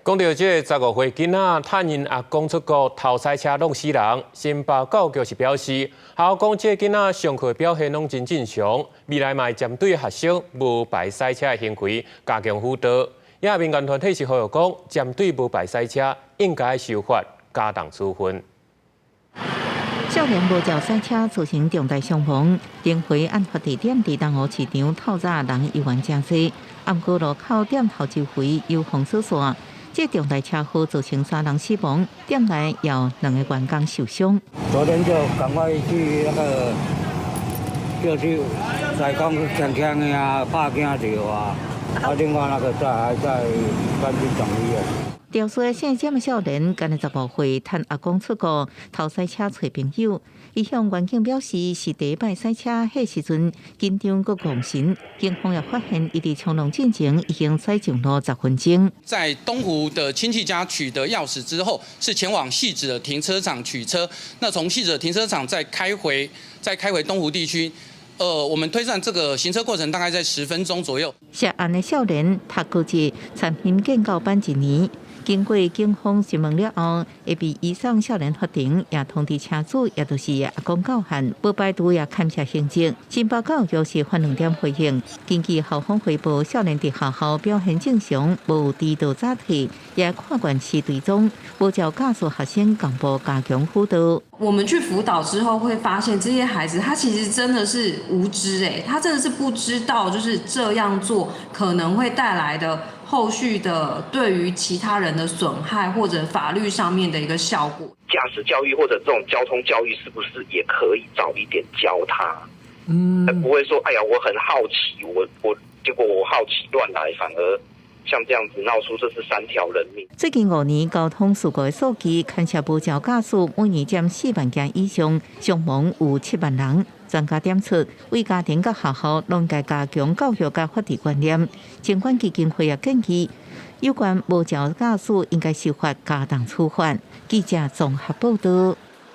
講著這個15歲囡仔趁𪜶阿公出國偷駛車弄死人，新北教育局是表示，學校講這個囡仔上課表現攏真正常，未來嘛會針對學生無牌駛車的行為加強輔導。也民間團體是呼籲講，針對無牌駛車應該修法加重處分。少年無照駛車造成重大傷亡，巡迴案發地點佇東湖市場透早人猶原誠濟，毋過路口店頭周圍有封鎖線。這重大車禍造成三人死亡，店內有兩个員工受傷。昨天就趕快去那個，就去在講輕輕的啊，拍驚著啊，啊，另外那個在還在關進總醫院。肇事的姓詹的少年，今年15歲，趁阿公出國偷駛車揣朋友。伊向員警表示，是第一擺駛車，彼時陣緊張閣戇神。警方也發現，伊佇衝浪進前已經駛上路10分鐘。在東湖的親戚家取得鑰匙之後，是前往汐止的停車場取車。那從汐止的停車場再開回東湖地區。我們推算這個行車過程大概在10分鐘左右。涉案的少年讀高職參訓建教班一年。經過警方詢問了後，會被移送少年法庭，也通知車主，也就是阿公教範，無排除也牽涉刑責。新北教育局是發兩點回應，根據校方回報，少年佇學校表現正常，無遲到早退，也看慣是隊中，無照駕駛學生共步加強輔導。我們去輔導之後，會發現這些孩子他其實真的是無知，欸，他真的是不知道，就是這樣做可能會帶來的後續的對於其他人的損害或者法律上面的一個效果。駕駛教育或者這種交通教育，是不是也可以早一點教他？不會說，哎呀，我很好奇，我結果我好奇亂來，反而像這樣子鬧出這是三條人命。最近5年交通事故的數據，牽涉無照駕駛，每年佔4萬件以上，傷亡有7萬人。專家點出，為家庭佮學校攏該加強教育佮法治觀念。疾管基金會也建議，有關無照駕駛應該修法加重處罰。記者綜合報導。